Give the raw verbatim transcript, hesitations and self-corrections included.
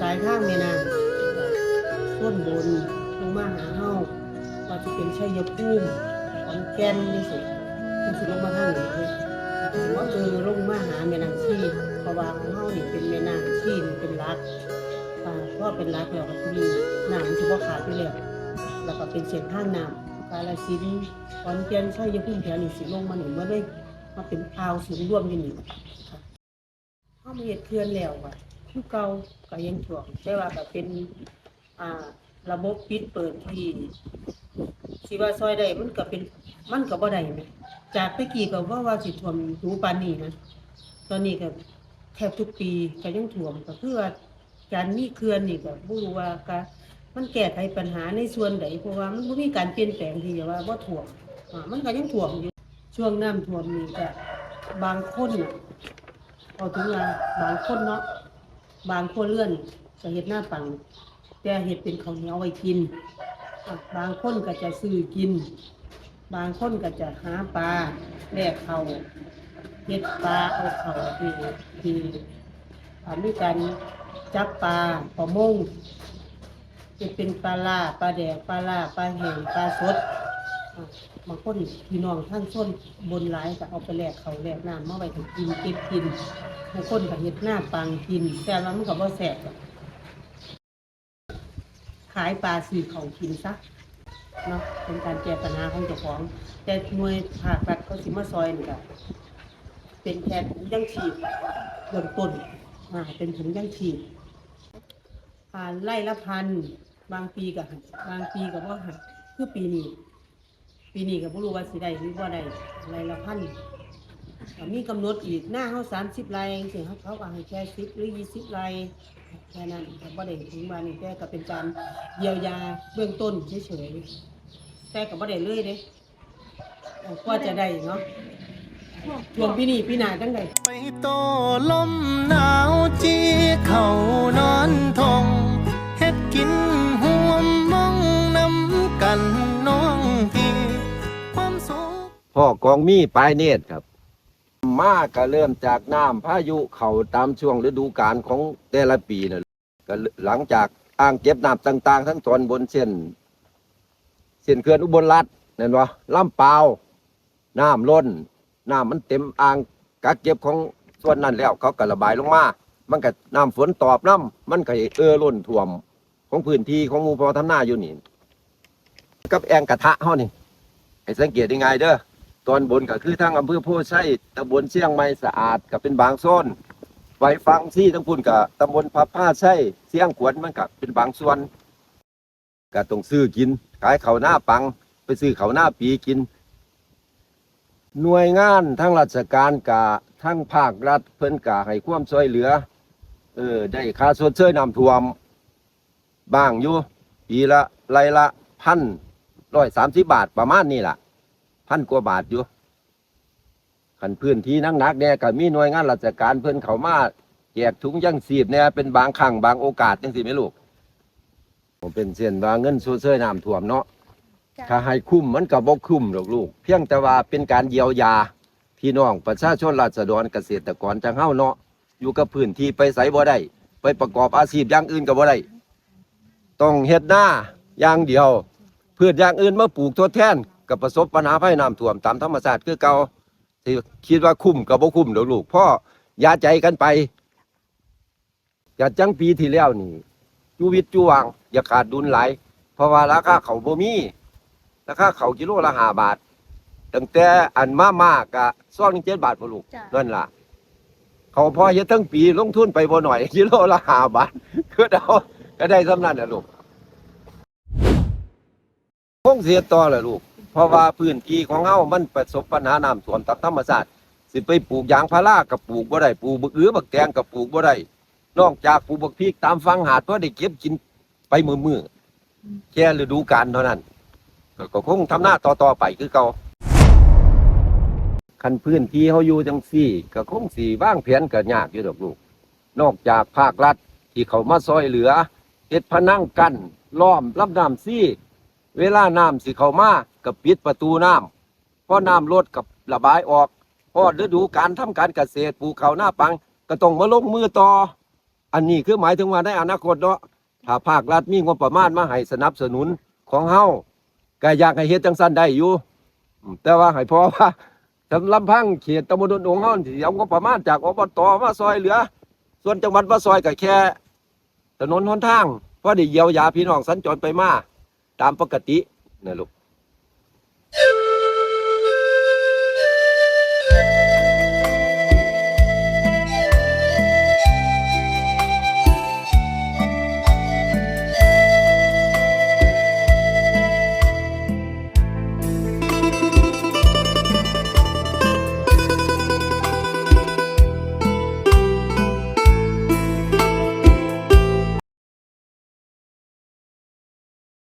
สายทางแม่น้ำโซนบนลงมาหาเฮา ว่าสิเป็นชัยภูมิ ขอนแก่นจั่งซี้ มันสิลงมาทางนี้เลย ว่า เออ ลงมาหาแม่น้ำชี เพราะว่าของเฮานี่เป็นแม่น้ำชีนี่เป็นหลัก อ่า พอเป็นหลักแล้วก็คือน้ำมันสิบ่ขาดอยู่แล้ว แล้วก็เป็นเส้นทางน้ำ กาฬสินธุ์ ขอนแก่น ชัยภูมิ แถวนี้สิลงมานี่หมดเลย มาเป็นอ่าวศูนย์รวมอยู่นี่ เฮามาเฮ็ดเขื่อนแล้วอะ คือเก่าก็ยังท่วม แต่ว่าก็เป็น อ่า ระบบปิดเปิดที่ สิว่าซ่อยได้มันก็เป็น มันก็บ่ได้แหม จากแต่กี้ก็ว่า ว่าสิท่วมดูปานนี้นะ ตอนนี้ก็แทบทุกปีก็ยังท่วม ก็คือว่าการมีเขื่อนนี่ก็บ่รู้ว่าก็ มันแก้ไขปัญหาในส่วนใด เพราะว่ามันบ่มีการเปลี่ยนแปลงที่จะว่าบ่ท่วม อ่า มันก็ยังท่วมอยู่ ช่วงน้ำท่วมนี่ก็บางคนน่ะ เอาถึงว่าบางคนเนาะ บางครัวเรือนก็เฮ็ดนาปัง แต่เฮ็ดเป็นข้าวเหนียวไว้กิน อ่ะ บางคนก็จะซื้อกิน บางคนก็จะหาปลาแลกข้าว เฮ็ดปลาเอาข้าวที่ ที่ อ่า มีการจับปลาประมง เฮ็ดเป็นปลาร้า ปลาแดก ปลาร้า ปลาแห้ง ปลาสด อ่า บางคนพี่น้องทางโซนบนหลายก็เอาไปแลกข้าวแลกน้ำมาไว้ให้กิน เก็บกิน บางคนก็เฮ็ดนาปังกิน แต่ว่ามันก็บ่แซ่บดอก ขายปลาซื้อข้าวกินซะเนาะ เป็นการแก้ปัญหาของเจ้าของ แต่หน่วยภาครัฐเขาสิมาซ่อยนี่ก็เป็นแค่ถุงยังชีพเบื้องต้น อ่า เป็นถุงยังชีพ อ่า ไร่ละพัน บางปีก็ให้ บางปีก็บ่ให้ คือปีนี้ ปีนี้ก็บ่รู้ว่าสิได้หรือบ่ได้ ไร่ละพัน ก็มีกำหนดอีก นาเฮาสามสิบไร่จั่งซี้ เขา เขาก็ให้แค่สิบหรือยี่สิบไร่ แค่นั้น ก็บ่ได้ถึงว่านี่ แต่ก็เป็นการเยียวยาเบื้องต้นเฉยๆ แต่ก็บ่ได้เลยเด้ เอ่อ กว่าจะได้เนาะ ช่วงปีนี้ปีหน้าจั่งใด ไปต่อลมหนาวจีเข้านอนทง เฮ็ดกินห่วมมองนำกันน้องพี่ ความสุข พ่อกองมีปลายเนตรครับ มาก็เริ่มจากน้ำพายุเข้าตามช่วงฤดูกาลของแต่ละปีนั่น ก็หลังจากอ่างเก็บน้ำต่างๆ ทั้งตอนบนเส้น เส้นเขื่อนอุบลรัตน์นั่นบ่ ลำปาว น้ำล้น น้ำมันเต็มอ่างกักเก็บของส่วนนั้นแล้ว เขาก็ระบายลงมา มันก็น้ำฝนตอบนำ มันก็เอ่อล้นท่วมของพื้นที่ของหมู่พ่อทำนาอยู่นี่ กับแอ่งกระทะเฮานี่ ให้สังเกตง่ายๆเด้อ ตอนบนก็คือทางอำเภอโพธิ์ไชย ตำบลเชียงใหม่สะอาดก็เป็นบางโซน ไปฝั่งซีทางพุ้นก็ตำบลพระพาไชย เชียงขวัญมันก็เป็นบางส่วน ก็ต้องซื้อกิน ขายข้าวนาปัง ไปซื้อข้าวนาปีกิน หน่วยงานทางราชการกะ ทางภาครัฐเพิ่นกะให้ความช่วยเหลือ เออ ได้ค่าชดเชยน้ำท่วมบ้างอยู่ ปีละ ไร่ละ พันร้อยสามสิบบาท ประมาณนี้ล่ะ พันกว่าบาทอยู่ คันพื้นที่หนักๆแน่ก็มีหน่วยงานราชการเพิ่นเข้ามาแจกถุงยังชีพแน่ เป็นบางครั้งบางโอกาสจั่งซี้แหมลูก ผมเป็นเช่นว่าเงินชดเชยน้ำท่วมเนาะ จ้ะ ถ้าให้คุ้มมันก็บ่คุ้มดอกลูก เพียงแต่ว่าเป็นการเยียวยาพี่น้องประชาชนราษฎรเกษตรกรจั่งเฮาเนาะ อยู่กับพื้นที่ไปไสบ่ได้ ไปประกอบอาชีพอย่างอื่นก็บ่ได้ ต้องเฮ็ดนาอย่างเดียว พืชอย่างอื่นมาปลูกทดแทน ก็ประสบปัญหาภัยน้ำท่วมตามธรรมชาติคือเก่า สิคิดว่าคุ้มก็บ่คุ้มดอกลูก พออย่าใจกันไป จัดจังปีที่แล้วนี่ จุวิตจุวาง อย่าขาดดุลหลาย เพราะว่าราคาข้าวบ่มี ราคาข้าวกิโลละห้าบาท ตั้งแต่อันมาม่ากะซองหนึ่งเจ็ดบาทบ่ลูก จ้ะ นั่นล่ะ ข้าวพอเฮ็ดทั้งปี ลงทุนไปบ่น้อย กิโลละห้าบาท คือเอา ก็ได้ส่ำนั้นน่ะลูก คงสิเฮ็ดต่อล่ะลูก เพราะว่าพื้นที่ของเฮามันประสบปัญหาน้ำท่วมตามธรรมชาติ สิไปปลูกยางพาราก็ปลูกบ่ได้ ปลูกบักอือบักแตงก็ปลูกบ่ได้ นอกจากปลูกบักพริกตามฝั่งหาด พอได้เก็บกินไปมื้อๆ แค่ฤดูกาลเท่านั้น ก็ ก็คงทำนาต่อๆไปคือเก่า คันพื้นที่เฮาอยู่จั่งซี้ ก็คงสิวางแผนก็ยากอยู่ดอกลูก นอกจากภาครัฐที่เข้ามาซ่อยเหลือ เฮ็ดผนังกั้นล้อมลำน้ำชี เวลาน้ำสิเข้ามาก็ปิดประตูน้ำ พอน้ำลดก็ระบายออก พอฤดูกาลทำการเกษตร ปลูกข้าวนาปัง ก็ต้องมาลงมือต่อ อันนี้คือหมายถึงว่าในอนาคตเนาะ ถ้าภาครัฐมีงบประมาณมาให้สนับสนุนของเฮา ก็อยากให้เฮ็ดจังซั่นได้อยู่ อืม แต่ว่าให้พอว่า สำหรับลำพังเขตตำบลดอนหงส์เฮานี่ สิเอางบประมาณจาก อบต. มาซอยเหลือ ส่วนจังหวัดมาซอยก็แค่ถนนหนทาง พอได้เยียวยาพี่น้องสัญจรไปมาตามปกตินะลูก